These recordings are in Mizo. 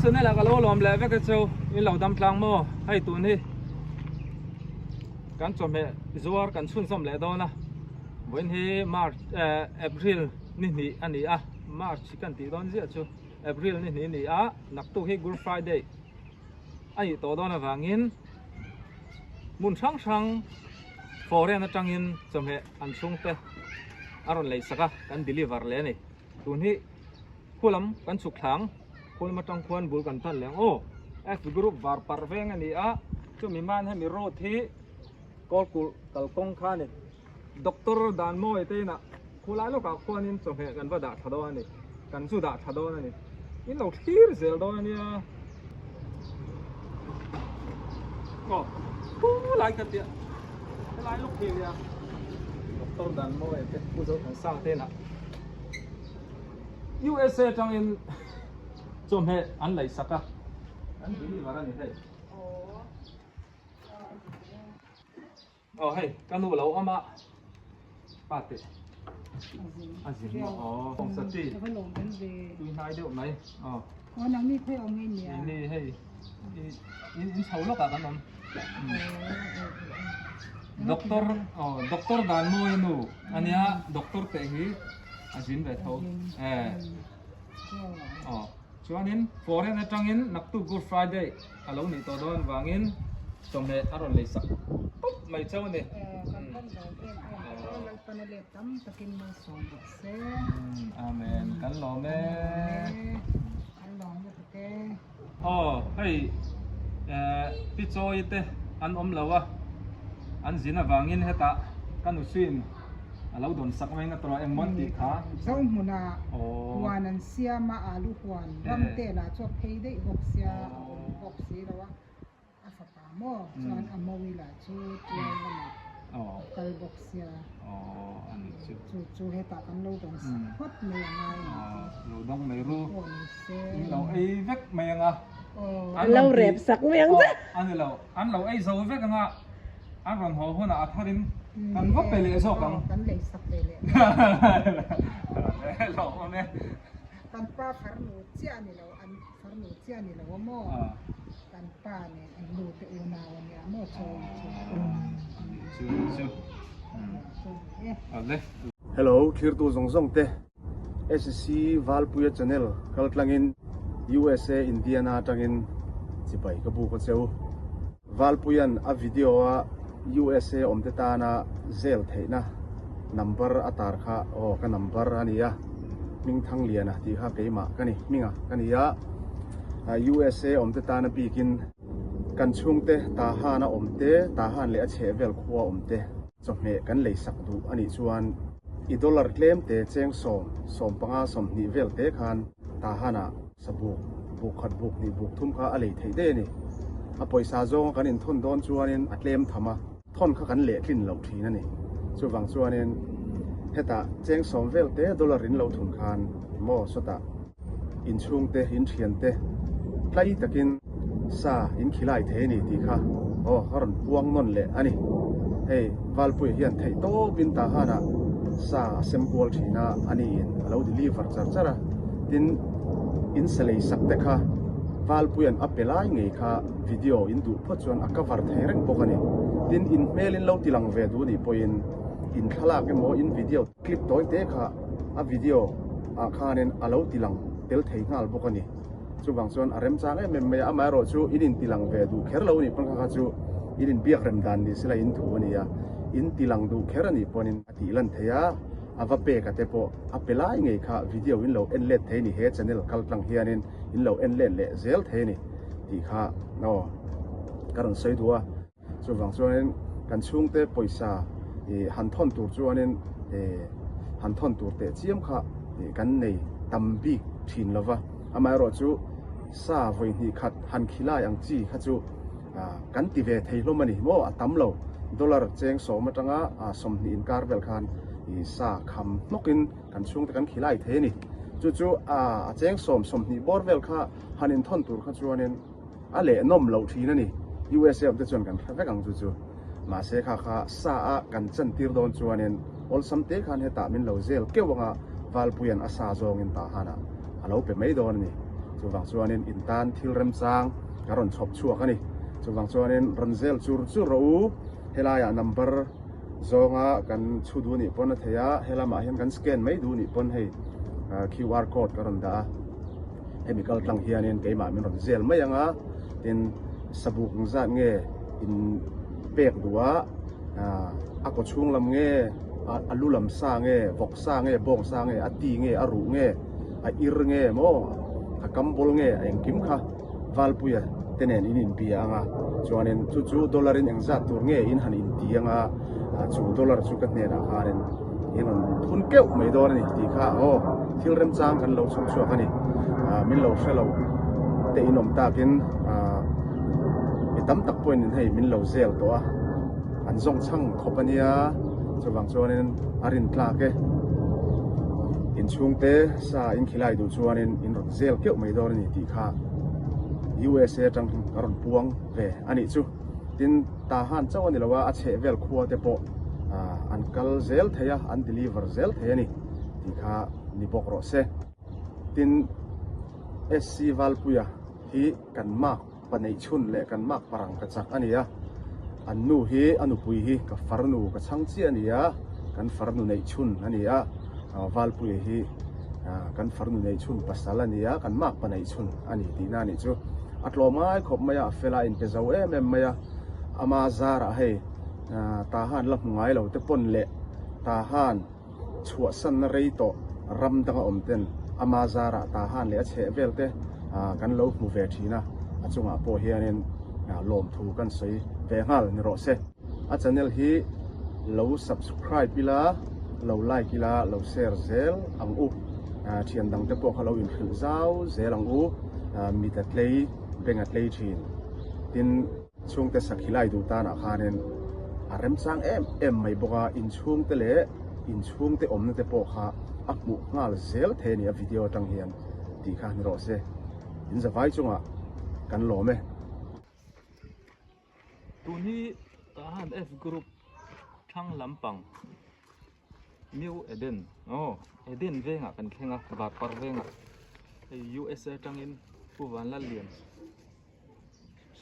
channel ah ka lo lawm leh vek a chu in lo dam tlang maw hei tun hi kan chawhmeh zuar kan chhunzawm leh dawn a vawiin hi march eh april ni hnih a ni a march kan tih dawn ziah chu april ni hnih a ni a naktuk hi good friday a nih tawh dawn avangin hmun hrang hrang foreign atangin chawhmeh an chhungte a rawn lei sak a kan deliver leh a ni tun hi. Khu lam kan chhuk thlang, khu lam atang khuan bul kan tan leh ang aw. F group var parh veng a ni a, chumi man hemi road hi Kawlkulh kalkawng kha a ni. Doctor Danmawi te inah khu lai lawkah khuanin chawhmeh kan va dah tha dawn a ni, kan zu dah tha dawn a ni. In lo thlir zel dawn a nia. Aw, khu lai kha tia, helai lawk hi a nia. Doctor Danmawi te Pu Zothansang te inah. USA atangin chawhmeh an laih sak a, an deliver a ni hei. Aw hei ka nu lo awm a, pa te a zin maw aw kawngsati tui hnai deuh mai aw. Ni hei in chho lawkah kan awm. Doctor aw doctor Danmawia nu ania doctor teh hi a zin ve tho e aw chuanin foreign atangin naktuk good friday a lo nih tawh dawn vangin chawhmeh a rawn lei sak tawp mai chauh a ni. Amen kan lawm e. Aw hei eh pi chawi te an awm lo a an zin avangin hetah ka nusuin a lo dawn sak mai nga tawh a engmaw an tih kha. Zo hmuna huan an siam a alu huan ram te lah chu a phei daih bawk sia a awm bawk si lo a. A fapa maw chuan a mawi lah chu tual lamah a kal bawk sia chu chu hetah kan lo dawn sak phawt mai a ngai ang chu. Lo dawng mai ru Aw ni se. In lo ei vek mai ang a. An lo rep sak mai ang che. A ni lo an lo ei zo vek ang a an rawn haw hunah a tharin kan va pe leh zawk ang. Kan lei sak ve leh. Lo awm e. Kan pa farnu chiah a ni lo an farnu chiah a ni lo a maw. Kan pa nen an nu te unau a nia maw chawi chu. Chu chu. Ale. Hello thirtu zawng zawng te SC Valpuia channel kal tlangin USA Indiana atangin chibai ka buk a cheu. Valpuia'n a video a USA awmte tana zel theihna number a tar kha aw ka number a nia Hmingthangliana tih kha keimah ka ni hminga ka ni a USA awmte tana bikin kan chhungte Tahan a awmte Tahan leh a chhehvel khua awmte chawhmeh kan lei sak duh a nih chuan i dollar tlemte cheng sawm 15 20 vel te khan Tahan ah Sabuk, buk khat buk hnih buk thum kha a lei theih daih a ni. A pawisa zawnga kan inthawn dawn chuanin a tlem tham a, thawn kha kan lehtlin loh thin a ni. Chuvang chuanin hetah cheng sawm vel te dollar in lo thun khan maw sawtah inchhungte, inthiante tlai takin sa in khilai thei a ni tih kha aw a rawn puang nawn leh a ni. Hei Valpuia hian theih tawpin Tahanah sa a sem kual thin a, a niin a lo deliver char char a. Tin, in sa lei sak te kha Valpuia'n a pe lai ngei kha video in duh phawt chuan a cover thei reng bawk a ni. Tin, in hmel in lo ti lang ve duh nih pawhin in thlalak emaw in video clip tawi te kha a video ah khanin a lo ti lang tel thei nghal bawk a ni. Chuvang chuan a remchang em em mai a, amaherawh chu in inti lang ve duh kher lo a nih pawn kha kha chu in inbiak rem dan ni sela in thu a ni a, in ti lang duh kher a nih pawnin a tih lan thei a, a va pek a te pawh a pe lai ngei kha video in lo en let thei a ni, he channel kal tlang hianin in lo en let leh zel thei a ni tih kha aw ka rawn sawi duh a. Chuvang chuanin kan chhungte pawisa ih han thawn tur chuanin ih han thawn tur teh chiam kha ih kan nei tam bik thin lo va, amaherawh chu sa vawi hnih khat han khilai ang chi kha chu ah kan ti ve thei hlawm a ni maw a tam lo dollar cheng sawm atanga ah 20 inkar vel khan ih sa kham hnawkin kan chhungte kan khilai thei a ni. Chu chu ah a cheng sawm 20 bawr vel kha han inthawn tur kha chuanin. A leh nawm loh thin a ni. USA awm te chuan kan hre vek ang chu chu. Mahse kha kha sa a kan chan tir dawn chuanin awlsam te khan hetah min lo zel keuh anga Valpuia'n a sa zawngin Tahanah a lo pe mai dawn a ni. Chuvang chuanin in tan thil remchang ka rawn chhawp chhuak a ni. Chuvang chuanin rawn zel chur chur rawh u. Helaiah number zawnga kan chhu duh nih pawn a thei a, helamah hian kan scan mai duh nih pawn hei QR code ka rawn dah a. Hemi kal tlang hianin keimah min rawn zel mai ang a, tin sabuk engzat nge in pek duh a, a kaw chhung lam nge, a lu lam sa nge, vawk sa nge, bawng sa nge, a ti nge, a ruh nge, a ir nge maw, a kam bawl nge, a engkim kha. Valpuia te nen in inbia ang a, chuanin chu chu dollar in engzat tur nge in han inti ang a, chu dollar chu ka hnenah khanin in rawn thun keuh mai dawn a ni tih kha aw thil remchang kan lo chhawp chhuak a ni. Min lo hre lo te in awm takin mi tam tak pawhin hei min lo zel tawh a, an zawng chhang khawp a nia, chuvang chuanin a rin tlak e. Inchhungte sa in khilai duh chuanin in rawn zel keuh mai dawn a ni tih kha USA atang ka rawn puang ve a nih chu. Tin, Tahan chauh a ni lo a, a chheh vel khua te pawh an kal zel thei a, an deliver zel thei a ni tih kha ni bawk rawh se. Tin, SC Valpuia hi kan mark pa neih chhun leh kan mak parang ka chak a ni a, an nu hi a nupui hi ka farnu ka chhang chiah a ni a, kan farnu neih chhun a ni a, Valpuia hi kan farnu neih chhun pasal a ni a, kan mak pa neih chhun a ni tihna a nih chu. A tlawm ngai khawp mai a, a fel a, a inpe zo em em mai a, ama zarah hei Tahan la hmu ngai lo te pawn leh Tahan chhuahsanna rei tawh ram danga awm ten ama zarah Tahan leh a chheh vel te kan lo hmu ve thin a, a chungah pawh hianin lawmthu kan sawi ve nghal ni rawh se. A channel hi lo subscribe ila, lo like ila, lo share zel ang u. Thian dang te pawh kha lo inhrilh zau zel ang u, mit a tlei, beng a tlei thin. Tin. Chhungte sakhilai duh tanah khanin a remchang em em mai bawk a, inchhungte leh inchhungte awmna te pawh kha a hmuh nghal zel thei a ni a video atang hian tih kha ni rawh se. In zavai chungah kan lawm e. Tun hi Tahan F Group thlang lampang New Eden aw Eden vengah kan thleng a, Varpar vengah hei USA atangin Pu Vanlallian.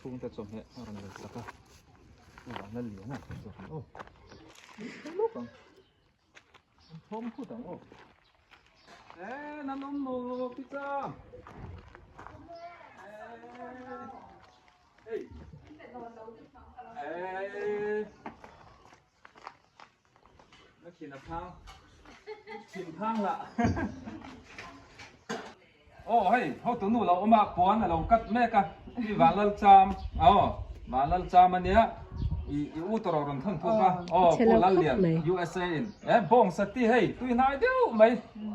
Chhungte chawhmeh a rawn lei sak a, chuvang a lian a zawk ang aw. Thawm lawk ang. An thawm phut ang aw. Eh, nan awm maw pizza. Eh, hey. Eh. Na thin a phang. Thin phang lah. Aw hei hotu nu lo awm a puan a lo cut mek a i vanlal cham aw vanlal cham ania i i u tawrh rawn thawn thuk a aw pu lallian USA in e bawng sati hei tui hnai deuh mai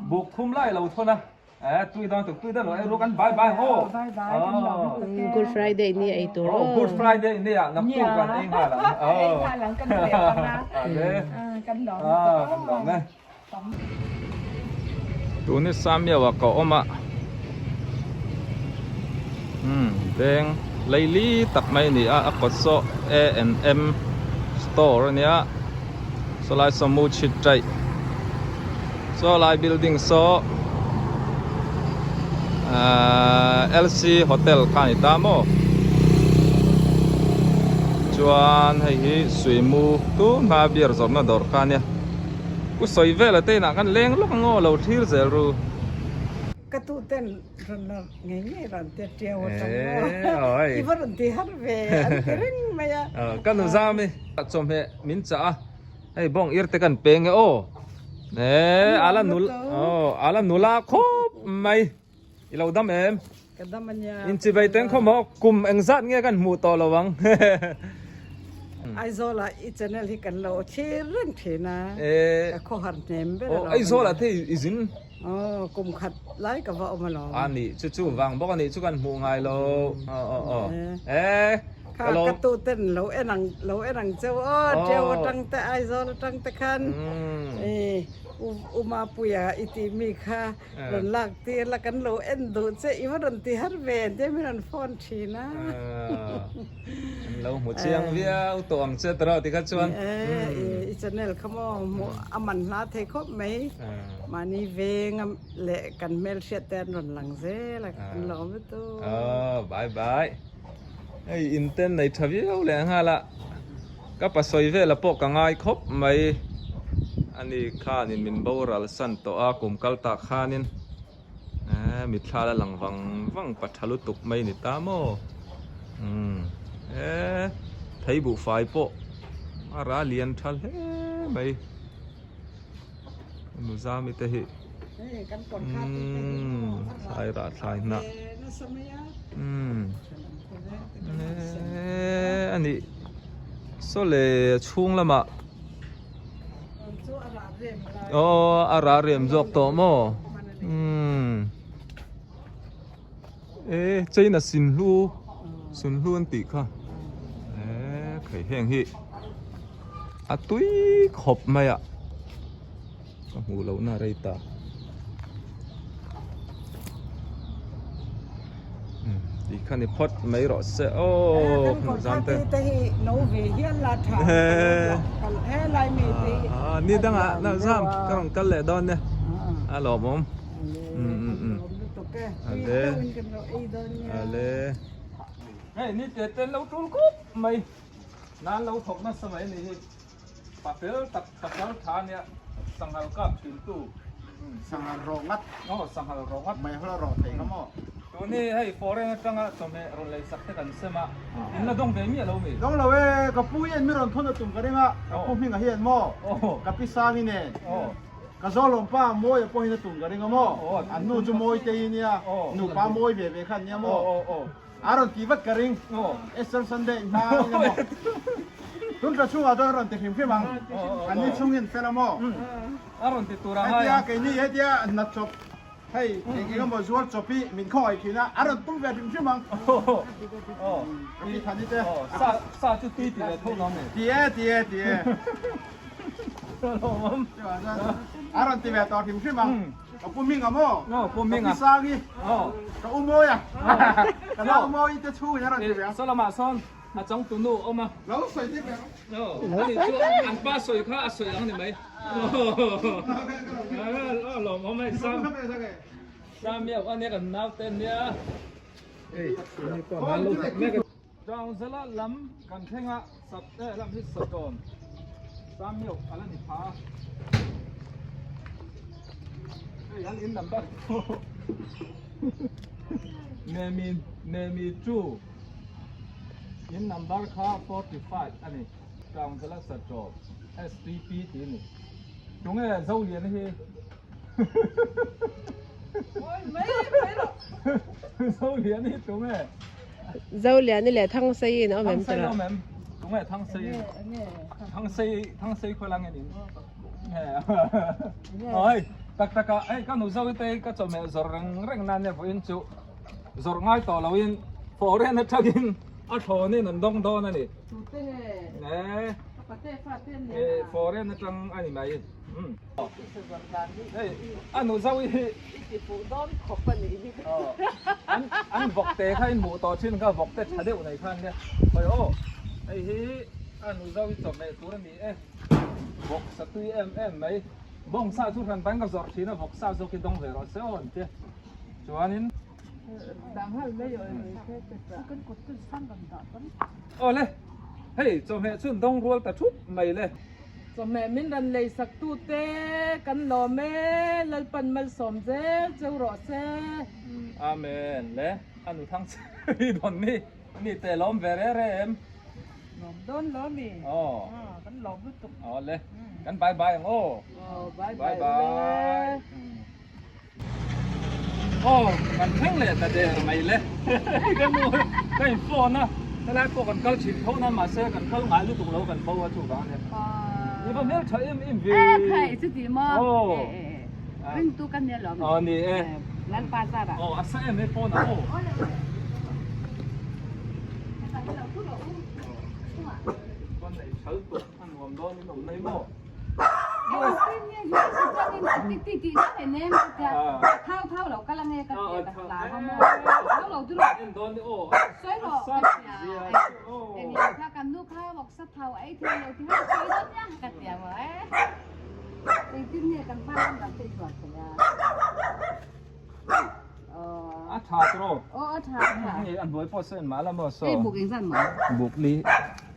buk thum lai lo thawn a Eh, tui dawn tuk tui dawn lo ei ruk an bye bye ho. Bye bye kan lawm lutuk e. Good Friday ni ei tur Oh, Good Friday ni ah naktuk kan ei nghal ang. Oh. Ei nghal ang kan leh ang a. Ade. Kan lawm lutuk. Ah, kan lawm e. Tuni Samio ah ka awm a. Hmm, veng leili tak mai ni a, a kawt saw A&M store ania. Sawlai saw mu chhit taih saw lai building saw ahh LC hotel kha a ni ta maw chuan hei hi suimu tun hma beer zawrhna dawr kha a nia u sawi vel a te inah khan leng lawk ang aw lo thlir zel ru. Ka tu ten rawn la ngei ngei rawn te tiau atang maw i va rawn ti har ve an ti reng mai a. Ka nu zam i chawhmeh min chah a hei bawng ir te kan peng e aw e ala nul aw ala nula khawp mai i lo dam em Ka dam a nia. Inchivei teng khaw maw kum engzat nge kan hmuh tawh lo ang. Aizawl ah i channel hi kan lo thlir reng thin a, ka khawhar hnem ber alawm. Aizawl ah te i zin? Aw kum khat lai ka va awm alawm. A nih chu chu vang bawk a nih chu kan hmuh ngai lo. Aw aw aw. E Kha ka tu ten lo en ang lo en ang cheu aw, Teu atang te Aizawl atang te khan. U Mapuia i tih mi kha rawn lak tir la kan lo en duh che i va rawn ti har ve tia min rawn phone thin a. An lo hmu chiang viau tawh ang che tawrh tikha chuan. I channel kha maw hmuh a man hla thei khawp mai. Mahni veng leh kan hmelhriat te an rawn lang zel a kan lawm lutuk. Aw bye bye. Hei inten nei tha viau leh nghal a. Ka pasawi vela pawh ka ngai khawp mai ani khanin min boral san tawh a kum kal tak khanin eh mitthla la lang vang vang pa tha lutuk mai ni ta maw umm eh thei buhfai pawh a ra lian tha hle mai Nuzami te hi umm thlai rah thlai hnah umm eee a nih saw le chhung lamah aw a rah rem zawk tawh maw umm eee china sinhlu sinhlu an tih kha eee khai heng hi a tui khawp mai a ka hmuh loh na rei ta tih kha ni phawt mai rawh se aw hmuh zam te te hi no ve hial la tha he lai mi te hi ni dangah na zam ka rawn kal leh dawn nia a lawmawm ale ale hei ni te te lo tul khup mai nan lo thawk nasa mai ni hi Pasel tak pasal tha ania sanghal kap thin tu. Sanghal rawh ngat. Aw sanghal rawh ngat. Mei hawla rawh thei kha maw. Tuni hei foreign atanga chawhmeh rawn lei sak te kan sem a, in la dawng ve miah lo mi? Dawng lo e, ka pu hian mi rawn thawn a tum ka ring a, ka pu hmingah hian maw, ka pi Sangi nen, ka Zawlawm pa Mawia pawhin a tum ka ring a maw, an nu chu Mawitei nia, nupa mawi ve ve kha an nia maw. A rawn ti vat ka ring. Easter Sunday hma eng emaw tun tla chhungah chuan a rawn ti hrim hrim ang. An ni chhung hian fel a maw? A rawn ti tur a ngai ang. Hetia keini hetia hna chawp hei eng eng emaw zuar chawp hi min khawngaih thin a, a rawn tum ve hrim hrim ang. Ka pi Thani te. Sa chu tui ti ve tho lo mi? Ti e, ti e, ti e. A rawn ti ve tawh hrim hrim ang. Ka pu Minga maw? Aw, pu Minga. Ka pi Sangi. Aw. Ka u Mawia. Ka nau Mawi te chhungin a rawn ti ve a. Saw lamah sawn a changtu nu awm a. Lo sawi tir ve ang. Aw, ani chu an pa sawi kha a sawi ang ni mai. Aw, lawmawm hei Sam. Sam miau a nia kan nau te nia. Hei, ni pawh nan lo thawk mek a. Dangzala lam kan thleng a, sap eh lam hi satawn Sam miau a la ni pha a. Hei an in number pawh Nemi Nemi chu in number kha 45 a ni. Dangzala satawn STP tih a ni. Tunge Zoliana hi? Zoliani hi tunge? Zoliani leh Thangsei in a awm em Thangsei awm em? Tunge Thangsei? Thangsei Thangsei khaw lang in. Oi, tak tak a, hei ka nu zo te ka chawhmeh zawrh reng reng nan nia vawiin chu zawrh ngai tawh loin foreign atangin a thlawnin an dawng dawn a ni. Tute nge? Eh. Ka pate fate an ni a. Foreign atang a ni mai. Hei a nu zo hi i ti fuh dawn khawp a nih hi. An an vawk te kha in hmuh tawh thin kha vawk te tha deuh nei khan nia. Hawi aw hei hi a nu zo hi chawhmeh tur a ni e. Vawk sa tui em em mai. Bawng sa chu hran pain ka zawrh thin a vawk sa zawk hi dawng ve rawh se aw an tia. Chuanin Aw le, hei chawhmeh chu an dawng rual ta thup mai le. Chawhmeh min rawn lei sak tute kan lawm e, Lalpan malsawm zel cheu rawh se. Amen le, a nu thang chei dawn ni, mi te lawm ve re re em. Lawm dawn lo mi. Aw. Kan lawm lutuk. Aw le, kan bye bye ang aw. Aw bye bye ule. Aw kan thleng leh ta der mai le ka nu ka in phone a helai pawh kan kal thin tho na mahse kan kal ngai lutuk lo kan bo a chuvang ania i va hmel tha em em ve e khai chu ti maw ring tu kan nia lawm aw ni e lalpa zar ah aw a sa em e phone a aw Con này thal tuk a nuam dawn in awm mai maw. Engtin ti ti ti hei nem ka tia thau thau lo kal ange ka tia ka hlau a maw thau lo dul En dawn ni aw sawi rawh ka tia eng lo kha kan nu kha vawksa thau a ei thei lo ti kha sawi dawn nia ka tia maw e engtin nge kan pa lam dang te i zuar thei a A tha tawh aw a tha a tha hei a hnuai pawh saw en mah la maw saw hei buk engzat maw buk li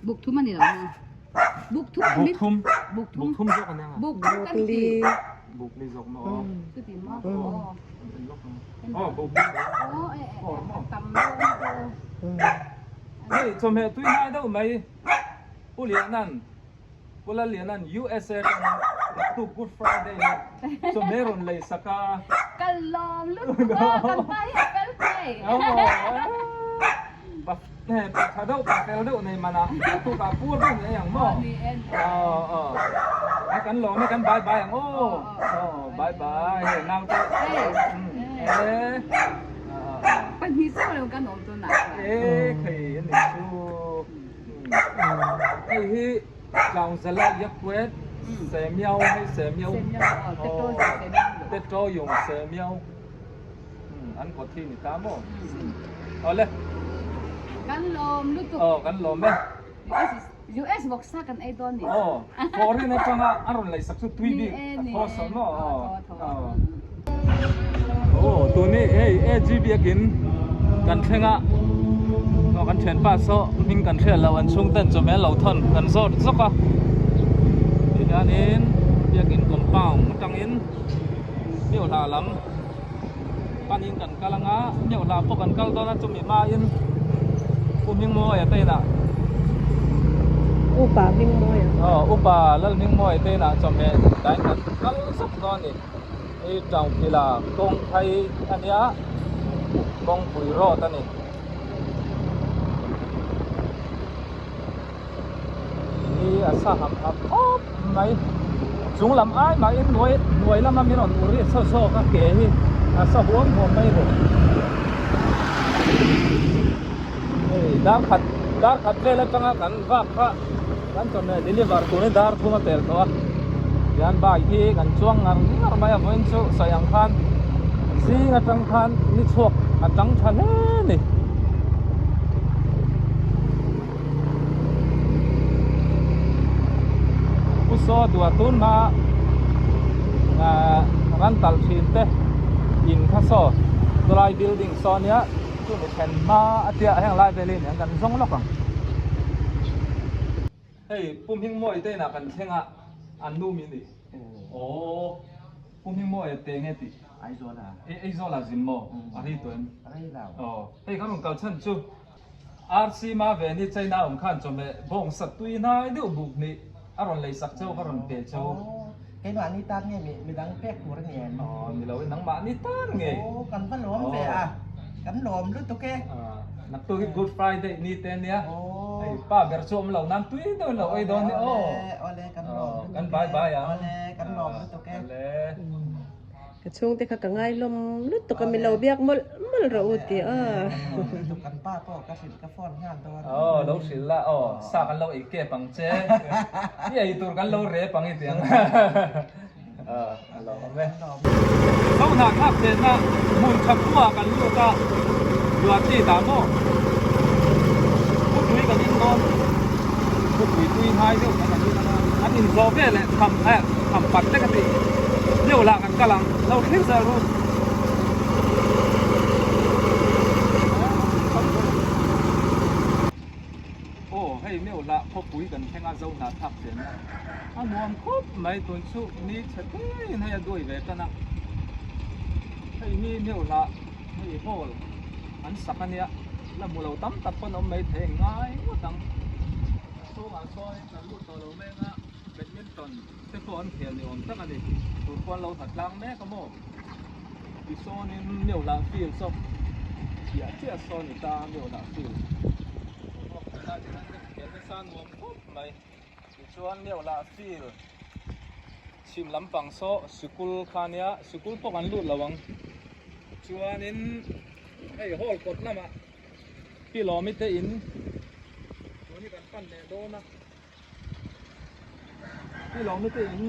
buk thum a ni lo maw buk thum buk thum buk thum buk thum zawk a nia buk thum kan ti buk li zawk maw aw chuti maw aw buk li aw e e tam lo hei chawhmeh tui ngai deuh mai Pu Lianan Pu Lalliana'n USA atangin naktuk Good Friday hi chawhmeh rawn lei sak a. Ka lawm lutuk a, kan pa hi a fel thei. Pa tha deuh, pa fel deuh nei man ah naktuk ah pur deuh nei ang maw? Aw aw. A kan lawm e, kan bye bye ang aw. Aw bye bye hei naute. E. Pahnih chiah lo kan awm tunah chuan. E khei a ni chu. Hei hi Tlangzala Yakuet Semiao hei Semiao Teto Yung Semiao an kawt hi ni ta maw awle Kan lawm lutuk aw kan lawm e US vawksa kan ei dawn ni aw foreign atanga a rawn lei sak chu tui bik a thaw sawm maw aw Aw tuni hei AG biakin kan thleng a aw kan thianpa saw hming kan hriat loh an chhung ten chawhmeh an lo thawn kan zawt zawk a ti hianin biakin compound atangin Meuhla lam panin kan kal anga Meuhla pawh kan kal dawn a chumi hmain Pu Hmingmawia te inah Upa Hmingmawia aw Upa Lalhmingmawia te inah chawhmeh tain kan kal zawk dawn a ni. Hei Ṭangphila kawng phai a nia, kawngpui road a ni. Ni a sa ham ham khawp mai. Chung lam ai mahin hnuai hnuai lama min rawn ur hi a sa zawk a ke hi a sa huam huam mai a ni. Hei dar khat dar khat vel atanga kan vak kha kan chawhmeh deliver turin dar thum a pel tawh a tihian bike hi kan chuang ngar ngar mai a vawiin chu sawi ang khan zing atang khan ni chhuak a tang tha hle a ni. Pu Saw dua tun hma ah ran talh thin te in kha saw chulai building saw nia. Chu mi then hma a tia heng lai velin hian kan zawng lawk ang. Hei Pu Hmingmawii te inah kan thleng a, an nu mi ni. Aww Pu Hmingmawii te nge tih? Aizawl a. E Aizawl a zin maw? A rei tawh em? A rei lo. Aw hei kan rawn kal chhan chu RC ma ve ni China awm khan chawhmeh bawng sat tui hnai deuh buk hnih a rawn lei sak cheu ka rawn pe cheu. Aww keimahni tan nge midang pek tur a ni em? Aw ni lo in nangmahni tan nge. Aw kan va lawm ve a, kan lawm lutuk e. Naktuk hi Good Friday ni te ania, hei pa ber chu awm lo nan tui deuhin lo ei dawn ni aw. Awle kan lawm lutuk e. Kan bye bye ang. Awle kan lawm lutuk e. Awle. Ka chhungte kha ka ngai lawm lutuk a mi lo biak mawlh mawlh rawh u tih a. Kan pa pawh ka hrilh ka phone nghal dawn. Aw lo hrilh la aw sa kan lo ei kep ang che i ei tur kan lo rep ang i ti ang a lo awm e. Ho hna thlak chenna hmun tha khua kan lut a Guwahati dah maw khawpui kan in dawn khawpui tui hnai deuh kan an in anga an in zawh vel leh tham eh tham pat te ka tih deuh lah kan kal ang lo thlir zel ru. Aw hei meuh lah khawpui kan thleng a zo hna thlak chenna a nuam khawp mai tun chu ni chhe thlengin hei a duai ve tan a hei hi meuh lah hei hall an sak a nia la hmu lo tam tak pawn awm mai thei ngai ngawt ang a chhungah sawn kan lut tawh lo mek a badminton te pawh an khel ni awm tak a ni tur pawh an lo tha tlang mek a maw tisawnin meuh lah field saw chiah chiah saw ni ta meuh lah field khel nasa nuam khawp mai tichuan meuh lah field chhim lampang saw sikul kha nia sikul pawh kan lut lo ang chuanin hei hall kawt lamah pi lawmi te in tun hi kan pan leh dawn a pi lawmi te in.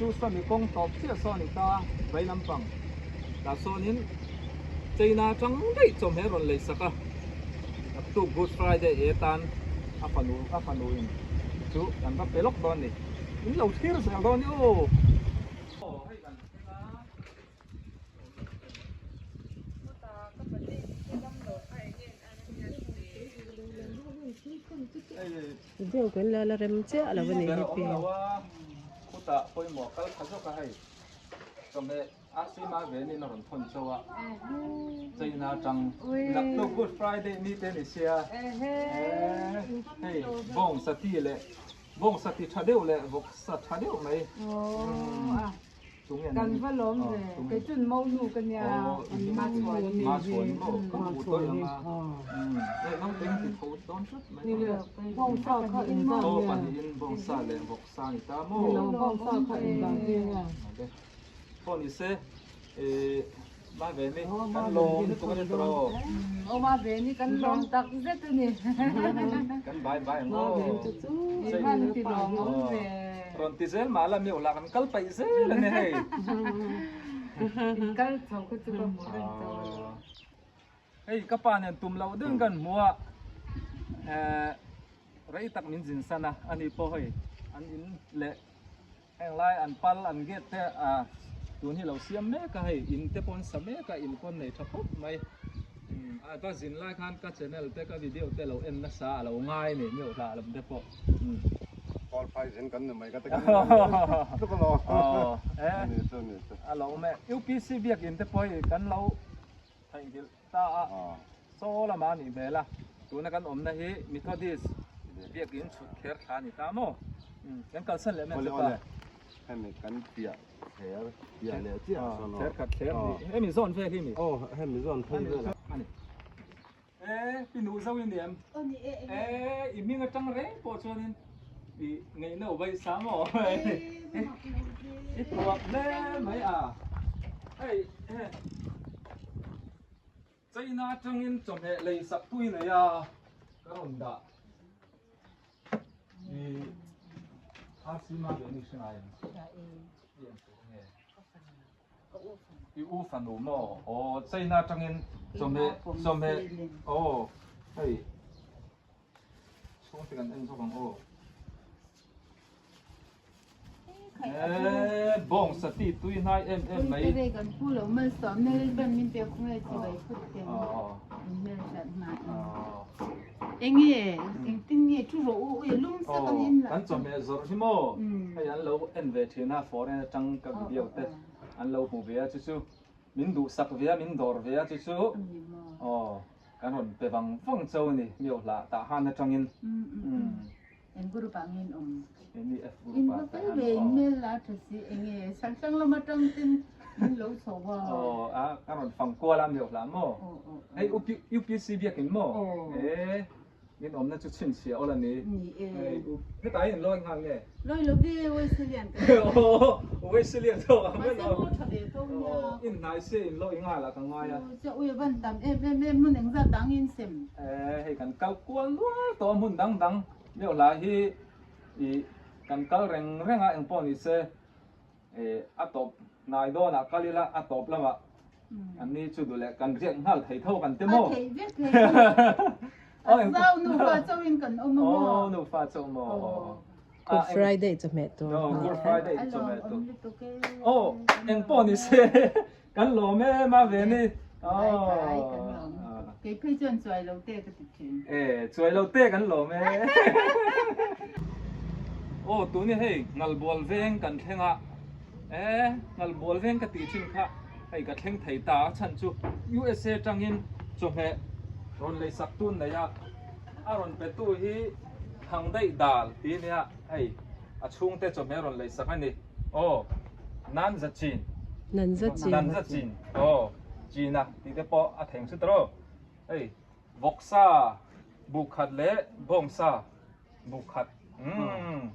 Chu sawmi kawng tawp chiah saw a ni ta, vai lampang tah sawnin China atang daih chawhmeh rawn lei sak a, naktuk Good Friday e tan a fanu a fanu in chu kan va pe lawk dawn a ni, in lo thlir zel dawn i aw. Video kan la la rem chiah lo a ni hi pi. Khutah pawimawh kal kha zawk a hei chawhmeh RC Marvenin a rawn thawn chauh a China atang naktuk Good Friday ni te ni sia hei bawng sati leh bawng sati tha deuh leh vawk sa tha deuh mai. Kan va lawm ve, kei chun mo nu ka nia, ma chhuan ni. Ma chhuan maw, ka hmu tawih ang a. Hei naupang ti tho dawn tlat mai. Bawngsa kha in zan nge. Aw pahnihin bawngsa leh vawksa ni ta maw. Bawngsa kha in zan nge nge. Pawh ni se, ma ve ni, kan lawm lutuk a ni tawh aw. Aw ma ve ni, kan lawm tak zet a ni. Kan bai bai ang aw. I hman ti lawm awm ve. Rawn ti zel mah la mi ula kan kal paih zel a ni hei. In kal chho kha chu ka hmu reng tawh a lo. Hei ka pa nen tum loh deuhin kan hmu a, rei tak min zin san a, ani pawh hei an in leh heng lai an pal an gate te tun hi lo siam mek a hei in te pawh an sa mek a in pawn nei tha khawp mai. A va zin lai khan ka channel te ka video te lo en nasa a lo ngai a ni mi hlah lam te pawh. Call phai zin kan ni mai ka ti kan tluk a lo. Ani chu ani chu. A lo awm e. UPC biakin te pawh hi kan lo theihnghilh ta a. Saw lamah a nih hmel a. Tuna kan awmna hi Methodist biakin chhut kher thla a ni ta maw? Kan kalsan leh mai ang che pa. Hemi kan piah thler piah leh chiah ah sawn aw. Thler khat thler ni. Hemi zawn vel hi mi. Aw hemi zawn phei vel ah. Ani. E pi nu zo i ni em? Aw ni e enge. E i hming atang reng pawh chuanin i ngaihna u vaih sa maw? I thuak hle mai a. Hei China atangin chawhmeh lei sak pui nei a ka rawn dah. I RC ma ve ni hre ngai em? I en tur nge? I u fanu maw? Aw China atangin chawhmeh chawhmeh aw hei chhungte kan en zawk ang aw. Eee bawng sati tui hnai em em mai. Kan chawhmeh zawrh hi maw hei an lo en ve thin a foreign atang ka video te an lo hmu ve a chu chu min duhsak ve a min dawr ve a chu chu aw kan rawn pe vang vang chauh a ni miauhlah tah han atangin. Eng group ah nge in awm? NEF group In ah va fel ve in hmel la tha si enge Sangtlang lam atang ten min lo chho a. Aw a ka rawn fang kual a miau hlah maw? Hei UPC biakin maw? E min awmna chu chhinchhiah awl a ni. Ni e. Hei hetah hian lawi nghal nge? Lawi lo ve Wesley-an ka hria. Aw Wesley-an zawk ang Mahse maw tha ve tho nia. In hnai sia in lawi nghal ah ka ngai a. Chiah ui a van tam em em em hmun engzat dang in sem. E hei kan kal kual nual tawh a hmun dang dang deuh lah hi ih kan kal reng reng a engpawh ni se ih a tawp hnai dawn ah kal ila a tawp lamah an ni chu duh leh kan riak nghal thei tho kan ti maw. A theih vek thei a zau nufa chauh in kan awm a maw. Aw nufa chauh maw. Good Friday chawhmeh tur. Aw Good Friday chawhmeh tur. Aw engpawh ni se kan lawm em a ve ni. Aw. Kei phei chuan chuai lo te ka ti thin. E chuai lo te kan lawm e. Aw tuni hei Ngalbual veng kan thleng a. E Ngalbual veng ka tih thin kha hei ka thleng thei ta a chhan chu USA tangin chawhmeh rawn lei sak tun nei a. A rawn pe tu hi Thang daih dal ti nia hei a chhungte chawhmeh rawn lei sak a ni aw Nan za chin Nan za chin Nan za chin aw China tih te pawh a theng chut rawh hei vawksa buk khat leh bawngsa buk khat umm.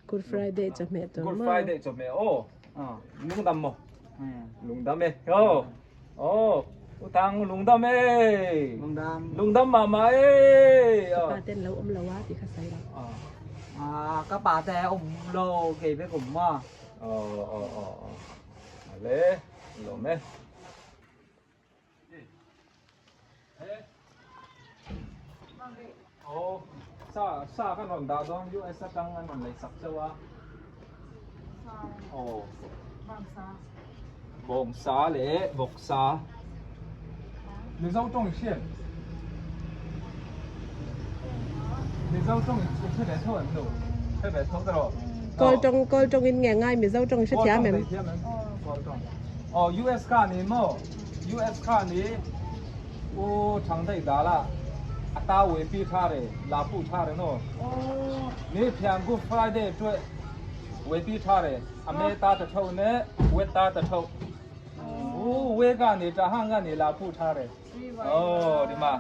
Good Friday chawhmeh tur maw? Good Friday chawhmeh aw. Lungdam maw? Lungdam e. Aw. Aw. Utang lungdam e. Lungdam. Lungdam mama e. Pa ten lo awm lo a ti kha sai lo. Ah ka pa te awm lo kei vek awm maw? Aw aw aw aw ale lawm e. Aw sa sa kan rawn dah dawn US atang an rawn lei sak chauh a. Aw bawngsa leh vawksa Mizo tawng i hriat Mizo tawng i hre ve tho em nu hre ve tho ta rawh Kawl tawng kawl tawng in nge ngai Mizo tawng i hre thiam em? Kawl tawng aw US kha ni maw US kha ni u thang daih dal a a ta ui pi tha re la pu tha re no ni thiam Good Friday tueh ui pi tha re a me ta ta tho ne we ta ta tho u we ga ni ta hang ga ni la pu tha re oh di ma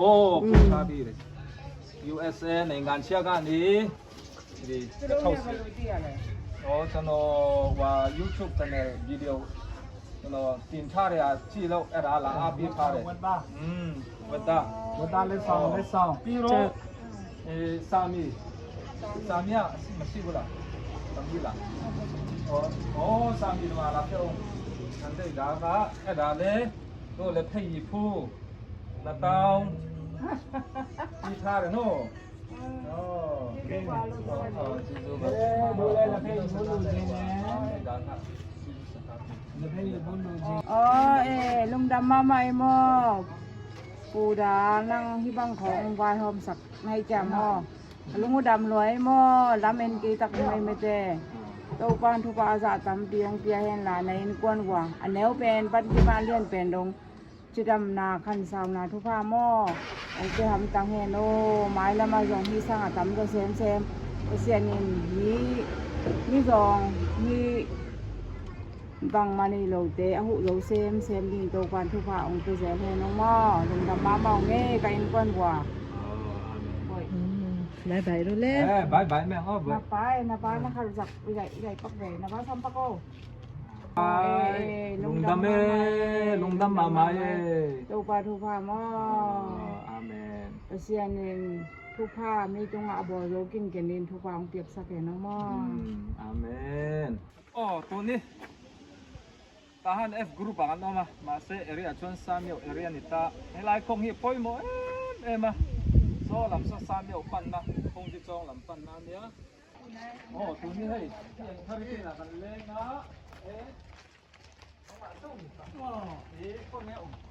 oh pu tha bi re USA nei ngan chia ga ni di tho si oh chano wa YouTube channel video chano tin tha re a chi lo era la a pi tha re um wa da le song le song pi ro e sami sami a ma si bula sami la oh oh sami ma la pheo an dei da ga e da le do le phei phu na taung ti tha re no oh oh ji zu ba do le la phei phu lu ji ne la phei phu lu ji อ๋อเอลุงดำมาใหม่หมอปูดานั่งที่บังของวายหอมสักให้แจ่มหอลุงดำรวยหมอลำเอ็นกีตักไม่ไม่เจโตปานทุปาอาตำเปียงเปียเห็นหลานในกวนวัวอันแนวเป็นปัจจุบันเลียนเป็นดงจุดำนาขันสาวนาทุพาหม้อองค์เจหำตังเฮโนไม้ละมาจองที่สร้างตำก็เซมเซมเสียนินนี้นี่จองนี่ bang mani lo te a hu lo sem sem ding to kwan thu pha ong tu zel he nong mo lung dam ma mau nge ka in kwan wa Bye bye ru le. Eh bye bye mẹ oh na pa na pa na khar zak gai gai pak ve na pa sam pa ko bye lung dam e lung dam ma ma e to pa thu pha mo amen pasian in thu pha mi tung a bo lo kin ken in thu pa ong piak sak he nong mo amen Aw tun hi tah han F group ah kan awm a mahse area chuan Samio area a ni ta helai kawng hi a pawimawh em em a saw lam saw Samio panna kawng chi chawng lam panna a nia aw tun hi hei heng thar te inah kan leng a e kawngah chauh a ni ta e kawng nge a awm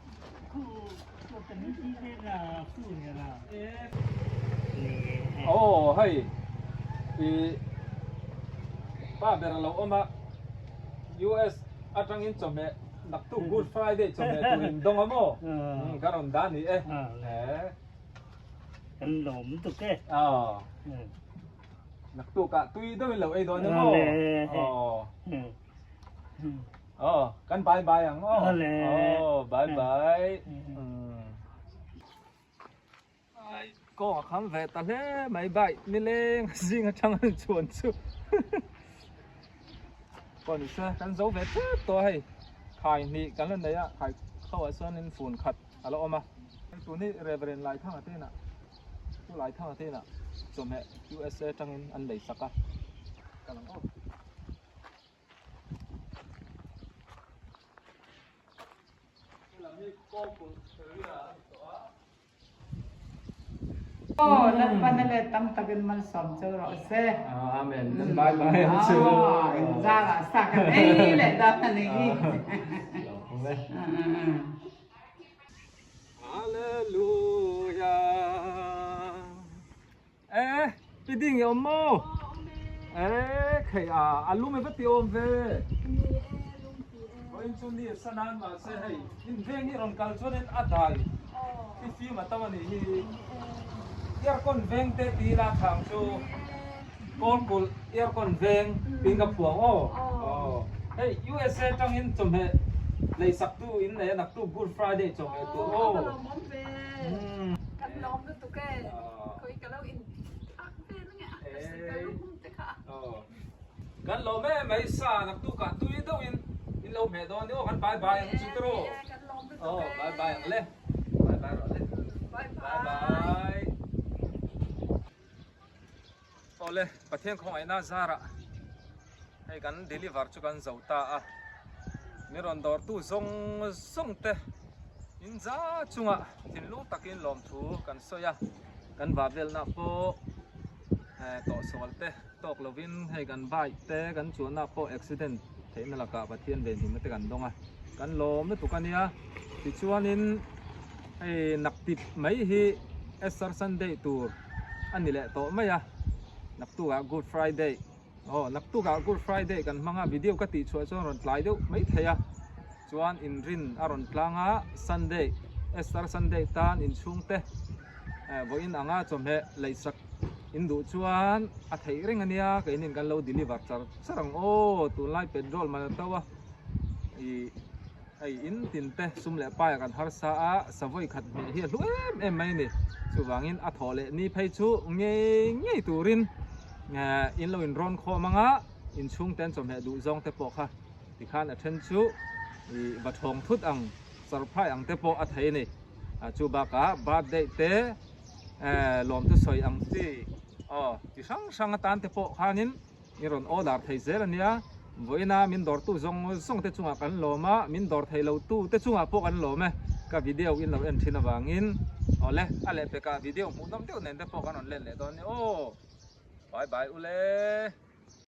Aw hei ih pa ber a lo awm a US atangin chawhmeh naktuk Good Friday chawhmeh tur in dawng a maw ka rawn dah a ni e Kan lawm tuk e. Aw naktuk ah tui deuhin lo ei dawn e maw aw. Aw kan bye bye ang aw. Aw bye bye. Ai kawng a kham ve ta hle mai bike nileng zing atang an chuan chu. Pawh ni se kan zo ve tep tawh a hei khai hnih kan la nei a khai kho ah chuanin fun khat a la awm a. Tun hi Reverend Laithanga te inah Pu Laithanga te inah chawhmeh USA atangin an lei sak a. Kal ang aw. Aw Lalpan a let tam takin malsawm cheu rawh se. Amen. Nan bye bye ang chu. Zara sa kan ei leh dan a ni hi. Hallelujah. E pi ding i awm maw? E khei a a lum e va ti awm ve. Vawiin chu ni a san an mahse hei in veng hi rawn kal chuanin a dai hi fim a tam a nih hi. Aircon veng te ti ila thang chu Kawlkulh aircon veng tiin ka phuang aw. Hei USA tangin chawhmeh lei sak tu in nei a naktuk Good Friday chawhmeh tur aw. Kan lawm lutuk e. Khawi ka lo in ak vel nge a ka si ka lum te kha. Kan lawm em mai sa naktuk ah tui deuh in in lo hmeh dawn aw kan bye bye ang chu te rawh. Aw bye bye ang le. Bye bye rawh le. Bye bye. Awle, Pathian khawngaihna zarah hei kan deliver chu kan zo ta a, min rawn dawrtu zawng zawng te in za chungah thinlung takin lawmthu kan sawi a, kan vah velna pawh tawhsual te tawk lovin hei kan bike te kan chuanna pawh accident theihna lakah Pathian venhimna te kan dawng a, kan lawm lutuk a nia. Tichuanin hei naktip mai hi Easter Sunday tur a ni leh tawh mai a, naktukah Good Friday aw naktukah Good Friday kan hmang a, video ka tih chhuah chuan rawn tlai deuh mai thei a, chuan inrin a rawn tlang a, Sunday Easter Sunday tan inchhungte vawiin anga chawhmeh leisak in duh chuan a theih reng a nia, keinin kan lo deliver char char ang aw, tunlai petrol man a to a ih. Hei in tin te sum leh paia kan harsa a, savawi khat hmeh hi a hlu em em mai a ni. Chuvangin a thawh leh ni phei chu ngei ngei turin in lo inrawn khawm ang a, inchhung ten chawhmeh duh zawng te pawh kha tikhan a then chu ih va thawng thut ang, surprise ang te pawh a thei a ni. Chu bakah birthday te lawmthu sawi ang chi aw chi hrang hrang atan te pawh khanin I rawn order thei zel a nia, vawiina min dawrtu zawng zawng te chungah kan lawm a, min dawr thei lo tu te chungah pawh kan lawm e, ka video in lo en thin avangin awle a lehpekah video hmuhnawm deuh nen te pawh kan rawn let leh dawn nia aw, bye bye ule.